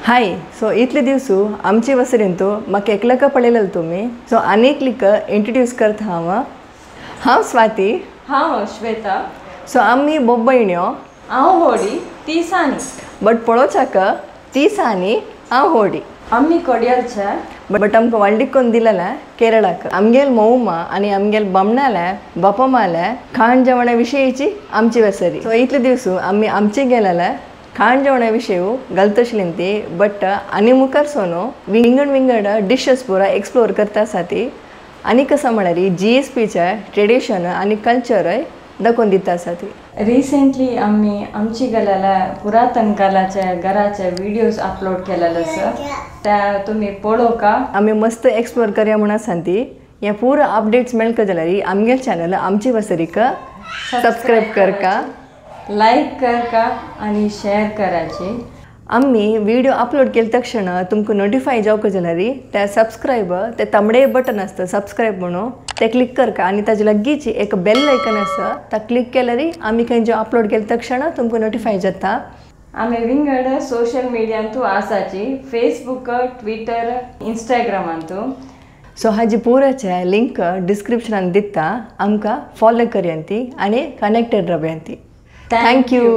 हाय so इतले दिवसू आमचे वसरींतू म्हाका एकलका पळयलें तुमी सो आनी एकलीक इंट्रोड्यूस करता हांव. हांव स्वाती. हांव श्वेता. सो आमी बोब्बयण्यो. हांव होडी, ती सानी. बट पळोवच्याक ती सानी, हांव होडी. आमी कोडियलचे. बट आमकां वांडिकोन दिलेलें केरळाक. आमगेल मोवमा आनी आमगेल बामणाले बापमाले खाण जेवणा विशयीची आमची वसरी. सो इतले दिवसू आमी आमचे गेलेले खाण जेवणा विशय घालतशिलीं ती, बट आनी मुखार सोनो विंगड विंगड डिशस पुरा एक्सप्लोर करता आसा ती आनी कसं म्हळ्यार जीएसपीचे ट्रेडिशन आनी कल्चरय दाखोवन दिता आसा ती. रिसेंटली आमी आमची गेलेल्या पुरातन कालाचे घराचे व्हिडिओज अपलोड केलेले आसा, त्या तुमी पळोवका. आमी मस्त एक्सप्लोर करया म्हूण आसा ती. हे पुरा अपडेट्स मेळका जाल्यार आमगेल चॅनल आमची वसरीक सबस्क्रायब करका, लायक करका आनी शेअर कराची. आमी व्हिडिओ अपलोड केले तक्षण तुमकां नोटिफाय जावंक जाल्यार त्या सबस्क्रायब ते तांबडे बटन आसता सबस्क्रायब म्हणून ते क्लिक करका आनी ताजे लागींच एक बेल आयकन आसा, ता क्लिक केल्यार आमी खंय जे अपलोड केले तक्षण तुमकां नोटिफाय जाता. आमी विंगड सोशल मिडियांतू आसाची, फेसबूक, ट्विटर, इंस्टाग्रामांतू. सो हाजी पुराचे लिंक डिस्क्रिप्शनान दिता, आमकां फॉलो करया ती आनी कनेक्टेड रावया ती. Thank you.